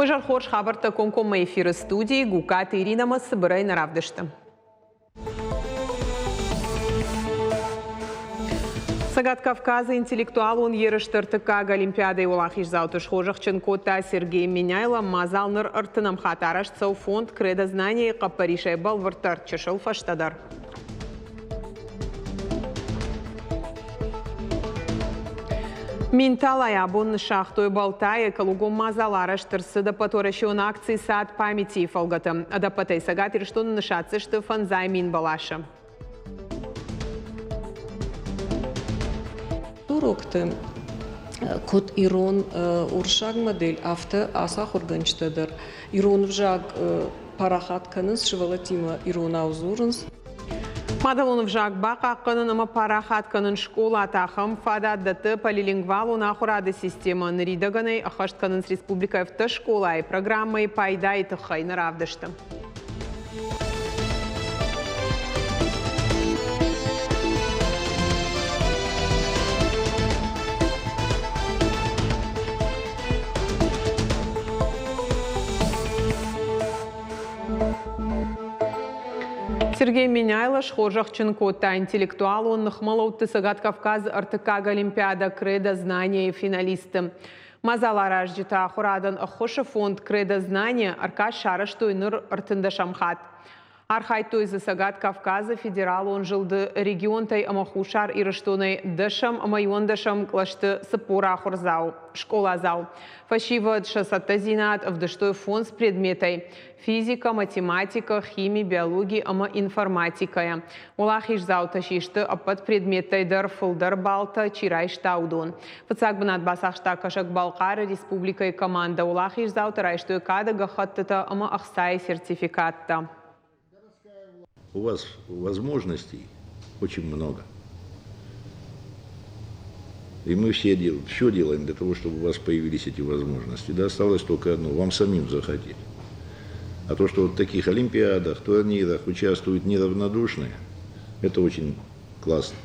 Уызӕр хорз хабӕрттӕ комкоммӕ эфиры студийы Гукаты Иринӕмӕ цыбырӕй нӕ равдысты. Цӕгат Кавказы интеллектуалон ерысты ӕртыккаг Олимпиадӕйы уӕлахиздзауты схорзӕхджын кодта Сергей Меняйло. Мадзал ныр ӕртынӕм хатт арӕзт цӕуы фонд «Кредознание-йы хъӕппӕрисӕй бӕлвырддӕр чысыл фӕстӕдӕр. Минталайы абон ныссагътой Балтайы экологон мадзал арӕзт ӕрцыд ӕппӕтуӕрӕсеон акци «Сад памяти-йы фӕлгӕты. Ӕдӕппӕтӕй Цӕгат Ирыстоны ныссадздзысты 5000 бӕласы. Урокты куыд ирон уырыссаг модель, афтӕ ацы ахуыргӕнджытӕ дӕр ирон ӕвзаг парахат кӕнынц, сывӕллӕттимӕ иронау дзурынц. Мадӕлон ӕвзаг бахъахъхъӕнын ӕмӕ парахат кӕнын скъолаты ахӕм фадат дӕтты полилингвалон ахуырады системӕ. Ныридӕгӕн ӕй ӕххӕст кӕнынц республикӕйы автоскъолайы программӕйы пайдайы тыххӕй нӕ равдысты. Сергей Меняйло схорзӕхджын кодта интеллектуалон ныхмӕлӕудты Цӕгат Кавказы ӕртыккаг Олимпиадӕ «Кредо знания-йы финалистты. Мадзаларазджытӕ ахуырадӕн ӕххуысы фонд «Кредо знания» ӕркаст сарӕзтой ныр ӕртындӕсӕм хатт. Архайдтой дзы Цӕгат Кавказы федералон зылды регионтӕй ӕмӕ Хуссар Ирыстонӕй дӕсӕм ӕмӕ иуӕндӕсӕм кълӕсты 40 ахуырдзау, скъоладзау. Фӕсивӕд сӕ цӕттӕдзинад ӕвдыстой фондз предметӕй физикӕ, математикӕ, хими, биологи ӕмӕ информатикӕйӕ. Уӕлахиздзаутӕ систы ӕппӕт предметтӕй дӕр фылдӕр баллтӕ чи райста, уыдон. Фыццаг бынат бацахста Кӕсӕг-Балхъары республикӕйы командӕ. Уӕлахиздзаутӕ райстой кады гӕххӕттытӕ ӕмӕ ӕхцайы сертификаттӕ. У вас возможностей очень много. И мы все, дел, все делаем для того, чтобы у вас появились эти возможности. Да, осталось только одно – вам самим захотеть. А то, что вот в таких олимпиадах, турнирах участвуют неравнодушные, это очень классно.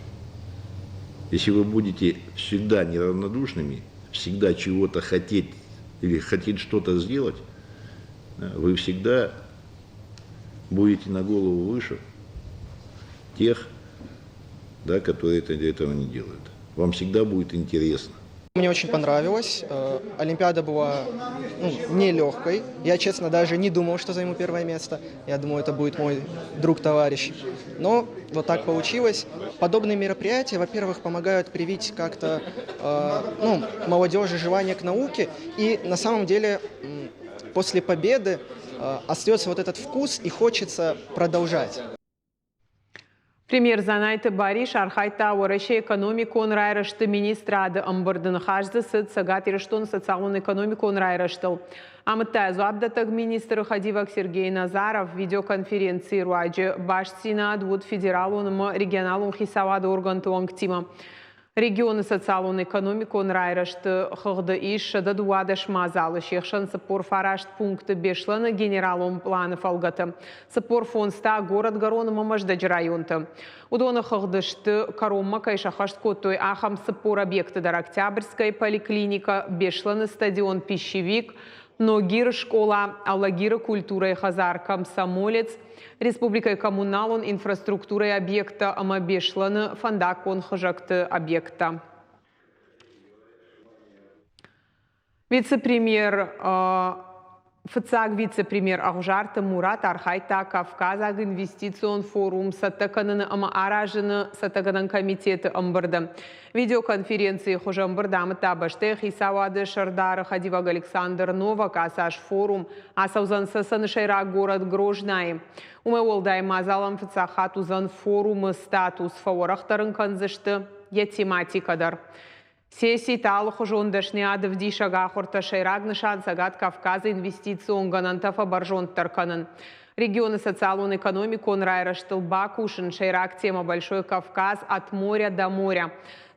Если вы будете всегда неравнодушными, всегда чего-то хотеть или хотеть что-то сделать, вы всегда будете на голову выше тех, да, которые этого не делают. Вам всегда будет интересно. Мне очень понравилось. Олимпиада была ну, нелегкой. Я, честно, даже не думал, что займу первое место. Я думал, это будет мой друг-товарищ. Но вот так получилось. Подобные мероприятия, во-первых, помогают привить как-то ну, молодежи желание к науке. И на самом деле после победы остается вот этот вкус и хочется продолжать. Премьер Дзанайты Барис архайдта Уӕрӕсейы экономикон райрӕзты министрады ӕмбырды ныхас дзы цыд Цӕгат Ирыстоны социалон-экономикон райрӕзтыл. Амыдта дзуапдӕттӕг министры хӕдивӕг Сергей Назаров видеоконференцийы руаджы бастдзинад уыд федералон ӕмӕ регионалон хицауады органты уӕнгтимӕ. Регионы социалон-экономикон райрӕзты хыгъды ис 112 мадзалы, се хсӕн 49 пункты Беслӕны генералон планы фӕлгӕты, 45 та горӕтгӕрон ӕмӕ Мӕздӕджы районты. Уыдоны хыгъды сты, кӕронмӕ кӕй сӕххӕст кодтой, ахӕм 40 объекты дӕр Октябрьская поликлиникӕ, Беслӕны стадион «Пищевик», Ногиры скъола, Алагиры культурӕйы хӕдзар «Комсомолец», республикӕйы коммуналон инфраструктурӕйы объекттӕ ӕмӕ Беслӕны фӕндаггон хызӕгты объекттӕ. Вице-премьер Фыццаг вице-премьер Ӕгъуызарты Мурат архайдта Кавказаг инвестицион форум цӕттӕ кӕныны ӕмӕ аразыны цӕттӕгӕнӕн комитеты ӕмбырды. Видеоконференцийы хуызы ӕмбырд амыдта бӕстӕйы хицауады сӕрдары хӕдивӕг Александр Новак. Ацы аз форум ацӕудзӕн Цӕцӕны сӕйраг горӕт Грознайы. Уымӕй уӕлдай мадзалӕн фыццаг хатт уыдзӕн форумы статус, фӕуӕрӕхдӕр ын кӕндзысты йӕ тематикӕ дӕр. Сесситы алыхуызон дӕсныйады ӕвдисӕг ахуыртӕ сӕйраг нысан Цӕгат Кавказы инвестицион гӕнӕнтӕ фӕбӕрзонддӕр кӕнын. Регионы социалон-экономикон райрӕзтыл бакусын сӕйраг темӕ Большой Кавказ от моря до моря.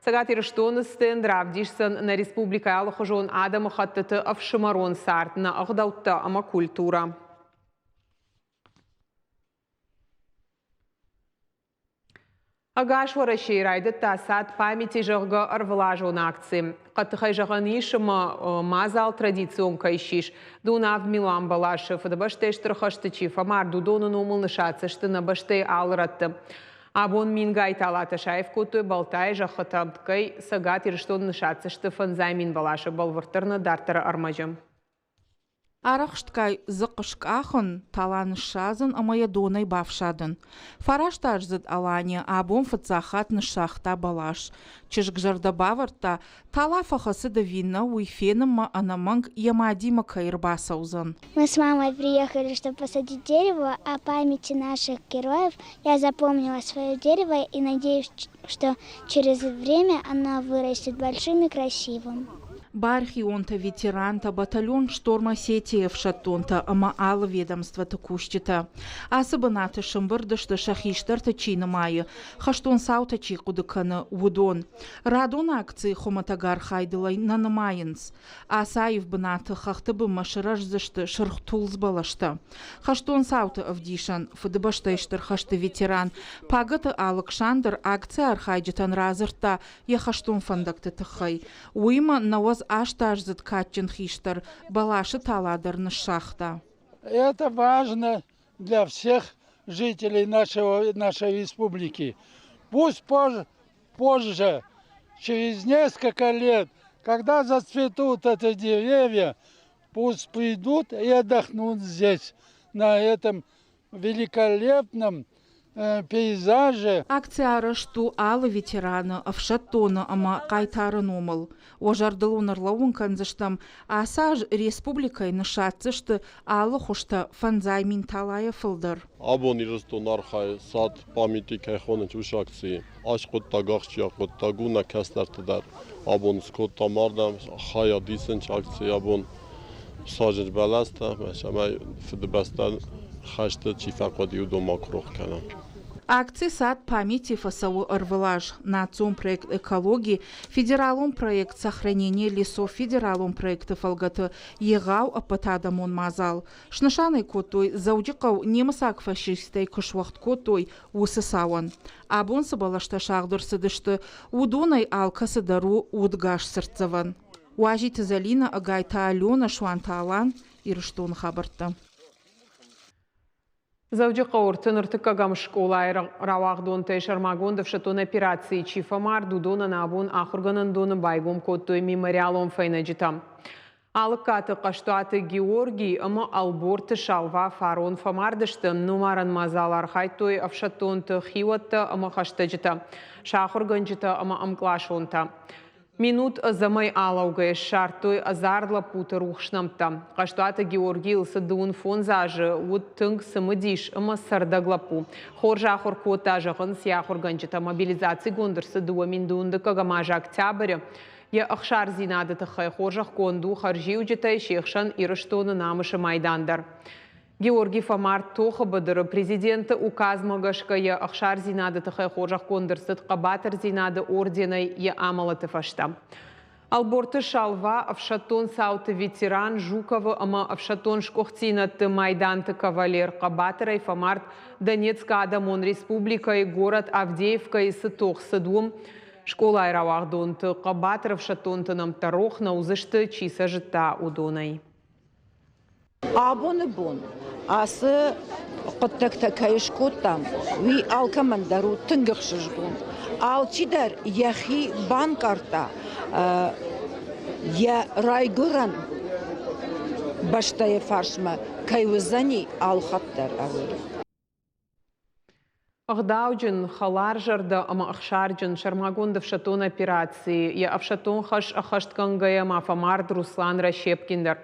Цӕгат Ирыстоны стенд равдисдзӕн нӕ республикӕйы алыхуызон адӕмыхӕттыты ӕфсымӕрон цард, нӕ ӕгъдӕуттӕ ӕмӕ культурӕ. Ӕгас Уӕрӕсейы райдыдта Сад памяти, зӕгъгӕ, ӕрвылазон акци. Хъӕддыхӕй зӕгъӕн ис, ӕмӕ мадзал традицион кӕй ссис. Дон авд милуан бӕласы Фыдыбӕстӕйы Стыр хӕсты чи фӕмард, уыдоны номыл нысаддзысты нӕ бӕстӕйы алы рӕтты. Абон мингай талатӕ саив кодтой Балтайы зӕххытӕ, ӕмткӕй Цӕгат Ирыстоны нысаддзысты фӕндзай мин бӕласы, бӕлвырддӕр нӕ дарддӕры ӕрмӕджы. Арӕхстгай дзыхъхъ скъахын, тала ныссадзын ӕмӕ йӕ донӕй бафсадын. Фарастаздзыд Алания абон фыццаг хатт ныссагъта бӕлас. Чызг зӕрдӕ бавӕрдта, тала фӕхӕцыд ӕви нӕ, уый фенынмӕ ӕнӕмӕнг йӕ мадимӕ кӕй ӕрбацӕудзӕн. Мы с мамой приехали, чтобы посадить дерево, о памяти наших героев. Я запомнила свое дерево и надеюсь, что через время оно вырастет большим и красивым. Бархионтӕ, ветерантӕ, батальон «Шторм Осетии» ӕфсӕддонтӕ ӕмӕ алы ведомствоты кусджытӕ. Ацы бынаты сӕмбырд сты сӕ хистӕрты чи нымайы, хӕстон цаутӕ чи хъуыды кӕны, уыдон. Радон акцийы хуымӕтӕг архайдыл ӕй нӕ нымайынц. Ацы аив бынаты хӕхты бынмӕ сырӕздзысты сырх тулдз бӕлӕстӕ. Хӕстон цауты ӕвдисӕн, Фыдыбӕстӕйы Стыр хӕсты ветеран Пагӕты Алыксандр акцийы архайджытӕн радзырдта йӕ хӕстон фӕндӕгты тыххӕй. Уыимӕ 98-аздзыд кадджын хистӕр бӕласы тала дӕр ныссагъта. Это важно для всех жителей нашего, нашей республики. Пусть позже, позже, через несколько лет, когда зацветут эти деревья, пусть придут и отдохнут здесь, на этом великолепном пейзаже. Акци арӕзт у алы ветераны, ӕфсӕддоны ӕмӕ хъайтары номыл. Уӕ зӕрдыл уын ӕрлӕууын кӕндзыстӕм, ацы аз республикӕйы ныссадздзысты алы хуызтӕ фӕндзай мин талайӕ фылдӕр. Абон Ирыстон архайы сад памяти кӕй хонынц, уыцы акцийы. Ацы хъуыддаг ахсджиаг хъуыддаг у нӕ кӕстӕрты дӕр. Абон скодтам ардӕм хайад исынц акцийы абон сажынц бӕлӕстӕ, цӕмӕй Фыдыбӕстӕ хӕсты чи фӕхъуыди, уыдон ма куы рох кӕнӕм. Акци «Сад памяти» фӕцӕуы ӕрвылаз. Национ проект «Экологи», федералон проект «Сохранение лесов» федералон проекты фӕлгӕты егъау ӕппӕтадӕмон мадзал. Снысан ӕй кодтой, Дзӕуджыхъӕу немыцаг фашисттӕй куы суӕгъд кодтой, уыцы цауӕн. Абон цы бӕлӕстӕ сагъд ӕрцыдысты, уыдонӕй алкӕцы дӕр у удгас цыртдзӕвӕн. Уазиты Зӕлинӕ, Ӕгайты Аленӕ, Суанты Алан, Ирыстоны хабӕрттӕ. Дзӕуджыхъӕуы ӕртын скъолайы рауагъдонтӕй сӕрмагонд ӕфсӕддон операцийы чи фӕмард, уыдонӕн абон ахуыргӕнӕндоны байгом кодтой мемориалон фӕйнӕджытӕ. Алыккаты Хъӕстуаты Георгий ӕмӕ Ӕлборты Шалва фарон фӕмард сты. Номарӕн мадзалы архайдтой ӕфсӕддонты хиуӕттӕ ӕмӕ хӕстӕджытӕ, сӕ ахуыргӕнджытӕ ӕмӕ ӕмкъласонтӕ. Минут ӕдзӕмӕй алӕугӕйӕ ссардтой ӕдзард лӕппуты рухс нӕмттӕ. Хъӕстуаты Георгийыл цы дыууын фондз азы уыд тынг цымыдис ӕмӕ цӕрдӕг лӕппу. Хорз ахуыр кодта, зӕгъынц йӕ ахуыргӕнджытӕ. Мобилизацигонд ӕрцыд 2000 дыккӕгӕм азы октябры. Йӕ ӕхсардзинады тыххӕй хорзӕхгонд у хӕрзиуджытӕй, се хсӕн Ирыстоны намысы майдан дӕр. Георгий фӕмард тохы быдыры президенты указмӕ гӕсгӕ йӕ ӕхсардзинады тыххӕй хорзӕхгонд ӕрцыд хъӕбатырдзинады орденӕй йӕ амӕлӕты фӕстӕ. Ӕлборты Шалва ӕфсӕддон цауты ветеран Жуковы ӕмӕ ӕфсӕддон сгуыхтдзинӕдты майданты кавалер хъӕбатырӕй фӕмард Донецкы Адӕмон Республикӕйы горӕт Авдеевкӕйы цы тох цыд, уым. Скъолайы рауагъдонты хъӕбатыр ӕфсӕддонты нӕмттӕ рох нӕ уыдзысты, чи сӕ зыдта, уыдонӕй. Абоны бон ацы хъуыддӕгтӕ кӕй скодтам, уый алкӕмӕн дӕр у тынг ӕхсызгон. Алчидӕр йӕхи банкъардта йӕ райгуырӕн бӕстӕйы фарсмӕ кӕй уыдзӕни алхатт дӕр ӕвӕрд. Ӕгъдауджын, хӕларзӕрдӕ ӕмӕ ӕхсарджын сӕрмагонд ӕфсӕддон операцийы йӕ ӕфсӕддон хӕс ӕххӕстгӕнгӕйӕ ма фӕмард Руслан Ращепкин дӕр.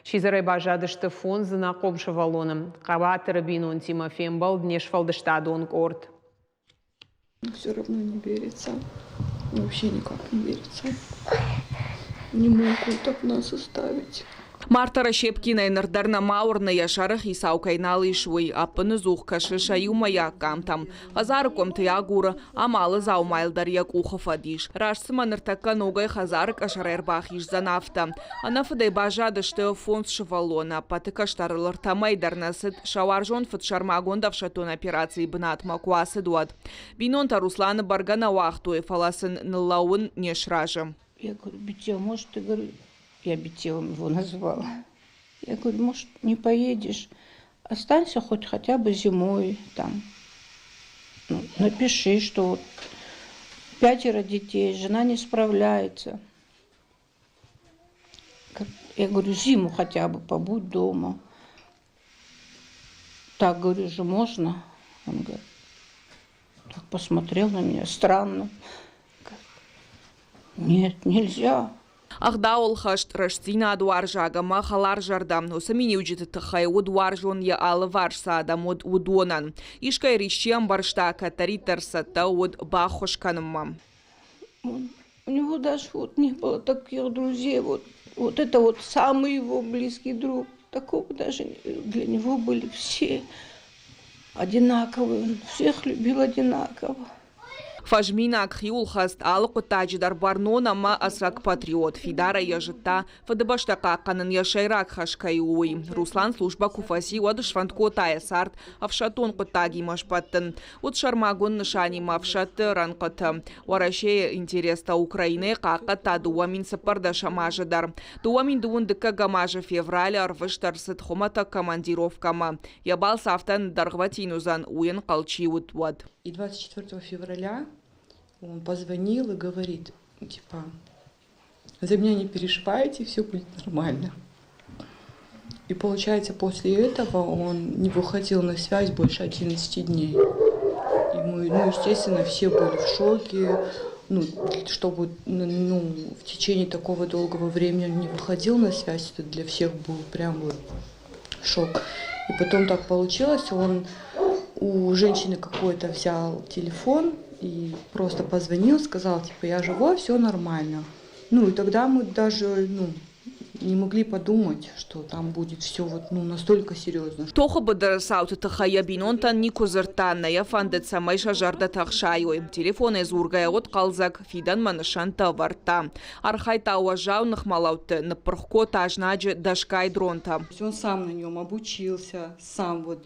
Сидзӕрӕй баззадысты фондз ӕнахъом сывӕллоны. Хъӕбатыры бинонтимӕ фембӕлд не сфӕлдыстадон къорд. Все равно не верится. Вообще никак не верится. Не могу так нас оставить. Марта Рощепкинайы ныр дӕр нӕма уырны, йӕ сӕры хицау кӕй нал ис, уый. Ӕппыныдзух кӕсы сӕ иумӕйаг къамтӕм. Хӕдзары къуымты йӕ агуры, ам алы дзаумайыл дӕр йӕ къухы фӕд ис. Раст цыма ныртӕккӕ ногӕй хӕдзары къӕсӕрӕй ӕрбахиздзӕн, афтӕ. Ӕнӕфыдӕй баззадысты фондз сывӕллоны. Ӕппӕты кӕстӕрыл ӕртӕ мӕй дӕр нӕ цыд, сӕ уарзон фыд сӕрмагонд ӕфсӕддон операцийы бынатмӕ куы ацыд, уӕд. Бинонтӕ Русланы бӕргӕ нӕ уагътой, фӕлӕ сын ныллӕууын не сразы. Я говорю, Бетя, может, ты, говорю, я Бетелом его назвала. Я говорю, может, не поедешь, останься хоть хотя бы зимой там. Ну, напиши, что вот пятеро детей, жена не справляется. Я говорю, зиму хотя бы побудь дома. Так, говорю, же можно? Он говорит, так посмотрел на меня, странно. Нет, нельзя. Ӕгъдауыл хӕст, рӕстдзинад уарзаг ӕмӕ хӕларзӕрдӕ уыцы миниуджыты тыххӕй уыд уарзон йӕ алыварс цы адӕм уыд, уыдонӕн. Искӕй рис чи ӕмбӕрста, кӕддӕриддӕр цӕттӕ уыд баххуыс кӕнынмӕ. У него даже вот не было таких друзей. Вот, вот это вот самый его близкий друг. Такого даже для него были все одинаковые. Он всех любил одинаково. Фӕзминаг, хиуылхӕцт, алы хъуыддаджы дӕр бӕрнон ӕмӕ ӕцӕг патриот, фидарӕй йӕ зыдта, Фыдыбӕстӕ хъахъхъӕнын йӕ сӕйраг хӕс кӕй у, уый. Руслан службӕ куы фӕци, уӕд сфӕнд кодта йӕ цард ӕфсӕддон хъуыддагимӕ сбӕттын. Уыд сӕрмагонд нысанимӕ ӕфсӕдты рӕнхъыты. Уӕрӕсейы интерестӕ Украинӕйы хъахъхъӕдта 2014 азы дӕр. 2012 дыккӕгӕм азы февралы ӕрвыст ӕрцыд хуымӕтӕг командировкӕмӕ. Йӕ балц афтӕ дӕргъвӕтин уыдзӕн, уый ӕнхъӕл чи уыд, уӕд. И 24 февраля он позвонил и говорит, типа, за меня не переживайте, все будет нормально. И получается, после этого он не выходил на связь больше 11 дней. И мы, ну, естественно, все были в шоке. Ну, чтобы ну, в течение такого долгого времени он не выходил на связь, это для всех был прям вот шок. И потом так получилось, он у женщины какой-то взял телефон и просто позвонил, сказал, типа, я живой, все нормально. Ну и тогда мы даже, ну, не могли подумать, что там будет все вот, ну, настолько серьезно. Тохы быдыры цауты тыххӕй йӕ бинонтӕн никуы дзырдта, нӕ йӕ фӕндыд, цӕмӕй сӕ зӕрдӕтӕ хсайой. Телефонӕй дзургӕйӕ уыд хъӕлдзӕг, фидӕнмӕ нысӕнттӕ ӕвӕрдта. Архайдта уӕззау ныхмӕлӕудты, ныппырх кодта знаджы дӕсгай дронтӕ. Он сам на нем обучился, сам вот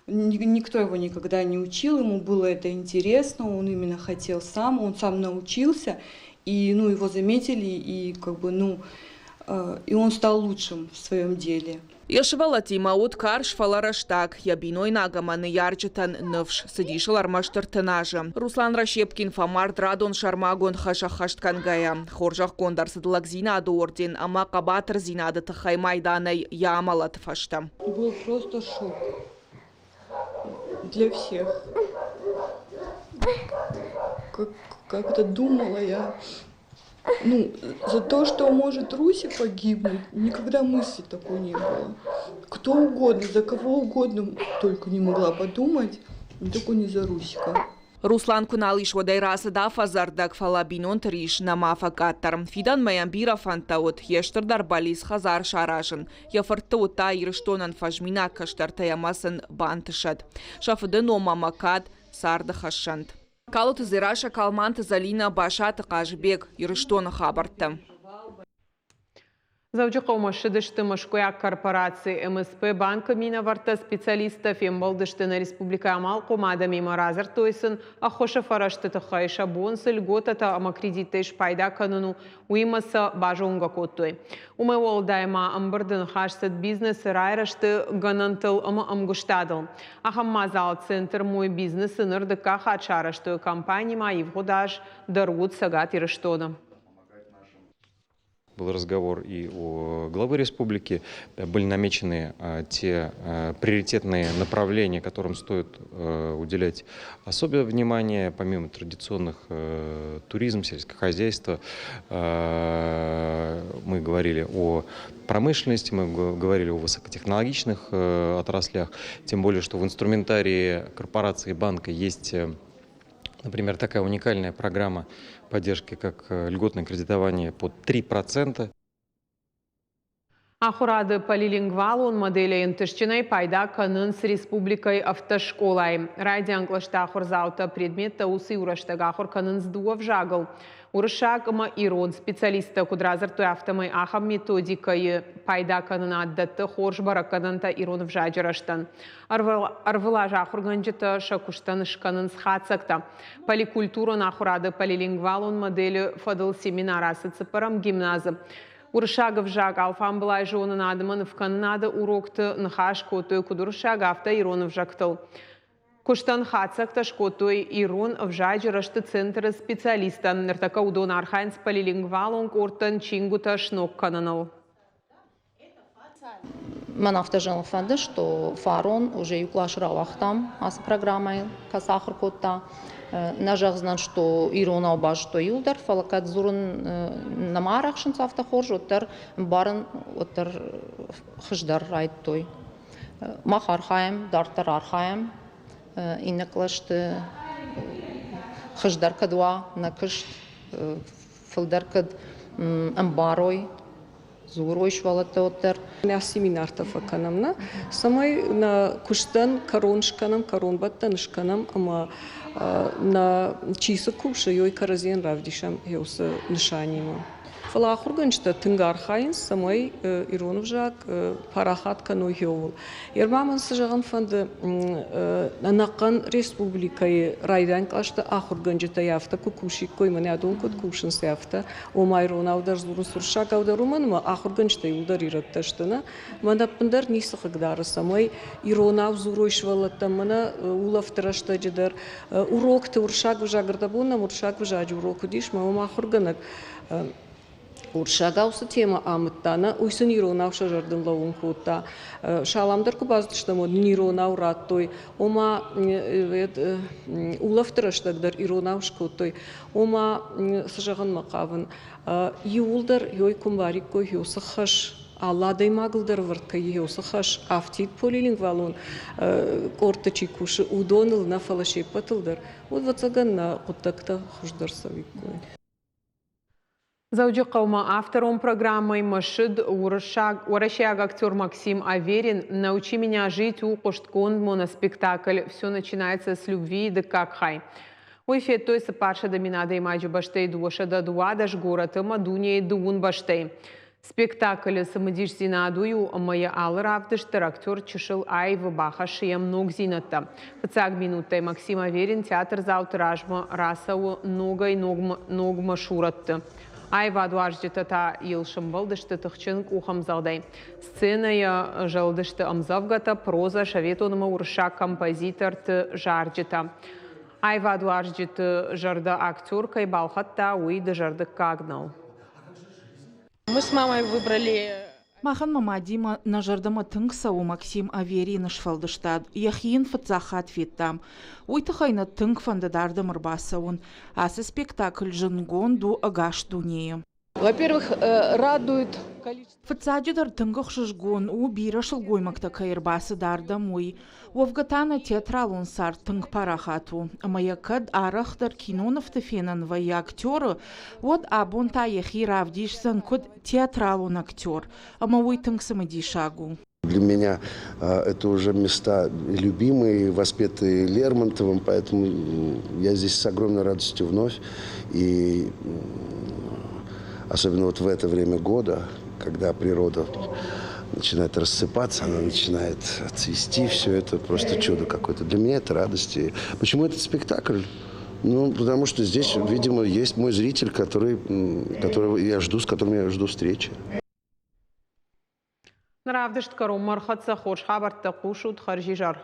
Никто его никогда не учил, ему было это интересно, он именно хотел сам, он сам научился, и ну, его заметили, и как бы, ну, и он стал лучшим в своем деле. Йӕ сывӕллӕттимӕ уыд карз, фӕлӕ рӕстаг. Йӕ бинойнаг ӕмӕ ныййарджытӕн ныфс цыдис ыл ӕрмӕст ӕртын азы. Руслан Рощепкин фӕмард радон сӕрмагонд хӕс ӕххӕст кӕнгӕйӕ. Хорзӕхгонд ӕрцыд лӕгдзинады орден ӕмӕ хъӕбатырдзинады тыххӕй майданӕй йӕ амӕлӕты фӕстӕ. Был просто шок для всех. Как, как-то думала я, ну, за то, что может Руси погибнуть, никогда мысли такой не было. Кто угодно, за кого угодно только не могла подумать, но только не за Русика. Руслан куы нал ис, уӕд ӕй рацыд афӕдзӕрдӕг, фӕлӕ бинонты рис нӕма фӕкъаддӕр. Фидӕнмӕ йӕм бирӕ фӕндтӕ уыд, йе стырдӕр бӕллиц хӕдзар саразын. Йӕ фыртты уыдта Ирыстонӕн фӕзминаг кӕстӕртӕй ӕмӕ сын бантысӕд. Сӕ фыды ном ӕмӕ кад царды хӕссӕнт. Калоты Дзерассӕ, Калманты Зӕлинӕ, Басаты Хъазыбег, Ирыстоны хабӕрттӕ. Дзӕуджыхъӕумӕ ссыдысты Мӕскуыйаг корпораци МСП банкы минӕвӕрттӕ, специалисттӕ фембӕлдысты нӕ республикӕйы амалхъом адӕмимӕ, радзырдтой сын ӕххуысы фӕрӕзты тыххӕй, сӕ бон цы льготӕтӕ ӕмӕ кредиттӕй спайда кӕнын у, уыимӕ сӕ базонгӕ кодтой. Уымӕй уӕлдай ма ӕмбырды ныхас цыд бизнесы райрӕзты гӕнӕнтыл ӕмӕ ӕмгуыстадыл. Ахӕм мадзал центр «Мой бизнес»-ы ныр дыккаг хатт сарӕзтой компанимӕ ивгъуыд аз дӕр уыд Цӕгат Ирыстоны. Был разговор и у главы республики, были намечены те приоритетные направления, которым стоит уделять особое внимание, помимо традиционных туризм, сельское хозяйство. Мы говорили о промышленности, мы говорили о высокотехнологичных отраслях, тем более, что в инструментарии корпорации банка есть, например, такая уникальная программа поддержки, как льготное кредитование под 3%. Ахуырады полилингвалон моделӕй ӕнтыстджынӕй пайда кӕнынц республикӕйы автоскъолайы. Райдиан кълӕсты ахуырдзаутӕ предметтӕ уыцы иу рӕстӕг ахуыр кӕнынц дыууӕ взагыл уырыссаг ӕмӕ ирон. Специалисттӕ куыд радзырдтой, афтӕмӕй ахӕм методикӕйы пайдакӕнынад дӕтты хорз бӕрӕггӕнӕнтӕ ирон ӕвзаджы рӕзтӕн. Ӕрвылаз ахуыргӕнджытӕ сӕ куыстӕн скӕнынц хатдзӕгтӕ. Поликультурон ахуырады полилингвалон моделы фӕдыл семинар ацыд цыппӕрӕм гимназы. Уырыссаг ӕвзаг алфамбылай зонынад ӕмӕ нывкӕнынады урокты ныхас кодтой куыд уырыссаг, афтӕ ирон ӕвзӕгтыл. Куыстӕн хатдзӕгтӕ скодтой ирон ӕвзаджы рӕзты центры специалисттӕ. Ныртӕккӕ уыдон архайынц полилингвалон къордтӕн чингуытӕ сног кӕныныл. Мӕн афтӕ зӕгъын фӕнды, что фарон уже иу кълас рауагътам ацы программӕйы, кӕцы ахуыр кодта. Нӕ зӕгъдзынӕн, что иронау базыдтой иуылдӕр, фӕлӕ кӕд дзурын нӕма арӕхсынц афтӕ хорз, уӕддӕр ӕмбарын уӕддӕр хуыздӕр райдыдтой. Мах архайӕм, дарддӕр архайӕм иннӕ кълӕсты хуыздӕр кӕд уа нӕ куыст, фылдӕр кӕд ӕмбарой, дзурой сывӕллӕттӕ уӕддӕр. Нӕ семинартӕ фӕкӕнӕм, нӕ, цӕмӕй нӕ куыстӕн кӕрон скӕнӕм, кӕронбӕттӕн скӕнӕм ӕмӕ нӕ чи цы кусы, уый кӕрӕдзийӕн равдисӕм уыцы нысанимӕ. Фӕлӕ ахуыргӕнджытӕ тынг архайынц, цӕмӕй ирон ӕвзаг парахат кӕной еуыл. Ерма мӕн цы зӕгъын фӕнды, ӕнӕхъӕн республикӕйы райдиан кълӕсты ахуыргӕнджытӕй афтӕ куы кусиккой, мӕнӕ адон куыд кусынц, афтӕ, ома иронау дӕр дзурынц, уырыссагау дӕр, уымӕн ӕмӕ ахуыргӕнджытӕ иуылдӕр ирӕттӕ сты, нӕ? Мӕн ӕппындӕр ницы хъыгдары, цӕмӕй иронау дзурой сывӕллӕттӕм, мӕнӕ улӕфты рӕстӕджы дӕр, урокты уырыссаг ӕвзаг ӕрдӕбон нӕм уырыссаг ӕвзаджы урок уыдис, мӕ уым ахуыргӕнӕг уырыссагау цы темӕ амыдта, нӕ, уый сын иронау сӕ зӕрдыл лӕууын кодта. Салам дӕр куы бацыдыстӕм, уӕд нын иронау радтой. Ома, улӕфты рӕстӕг дӕр иронау скодтой. Ома, цы зӕгъынмӕ хъавын, иууылдӕр ёй куы мбариккой ёцы хӕс, алы адӕймагыл дӕр ӕвӕрд кӕй ёцы хӕс, афтид полилингвалон къордты чи кусы, уыдоныл нӕ, фӕлӕ се ппӕтыл дӕр, уӕд, ӕвӕццӕгӕн, нӕ хъуыддӕгтӕ хуыздӕр цӕуиккой. Дзӕуджыхъӕумӕ авторон программӕйы мӕсыд уырыссаг уӕрӕсейаг актер Максим Аверин «Научи меня жить» у хъуыстгонд моноспектакль «Все начинается с любви» дыккаг хай. Уый федтой 400 000 адӕймаджы бӕстӕйы 212 горӕты ӕмӕ дунейы дыууын бӕстӕйы. Спектаклы цымыдисдзинад уый у, ӕмӕ йӕ алы равдыст дӕр актер чысыл аивы бахӕссы йӕм ногдзинӕдтӕ. Фыццаг минуттӕй Максим Аверин театрдзауты размӕ рацӕуы ногӕй ногмӕ сурӕтты. Аивадуарзджытӕ та йыл сӕмбӕлдысты тыхджын къухӕмдзӕгъдӕй. Сценӕйӕ зӕлдысты ӕмдзӕвгӕтӕ, прозӕ, советон ӕмӕ уырыссаг композиторты зарджытӕ. Аивадуарзджыты зӕрдӕ актер кӕй балхӕдта, уый дызӕрдыггаг нӕу. Мы с мамой выбрали Махӕн мӕ мадимӕ нӕ зӕрдӕмӕ тынг цӕуы Максим Аверины сфӕлдыстад. Йӕхи йын фыццаг хатт федтам. Уый тыххӕй нӕ тынг фӕндыд ардӕм ӕрбацӕуын. Ацы спектакль зындгонд у ӕгас дунейы. Во-первых, радует Фыццаджыдӕр тынг ӕхсызгон у, бирӕ сылгоймӕгтӕ кӕй ӕрбацыд ардӕм, уый. Уӕвгӕ та нӕ театралон цард тынг парахат у, ӕмӕ йӕ кӕд арӕхдӕр кинонывты фенӕн вӕййы актеры, уӕд абон та йӕхи равдисдзӕн куыд театралон актер, ӕмӕ уый тынг цымыдисаг у. Для меня это уже места любимые, воспетые Лермонтовым, поэтому я здесь с огромной радостью вновь. И особенно вот в это время года, когда природа начинает рассыпаться, она начинает цвести, все это просто чудо какое-то. Для меня это радость. И почему этот спектакль? Ну, потому что здесь, видимо, есть мой зритель, который, которого я жду, с которым я жду встречи. Равдыст кӕронмӕ ӕрхӕццӕ хорз хабӕрттӕ хъусут хӕрзизӕр.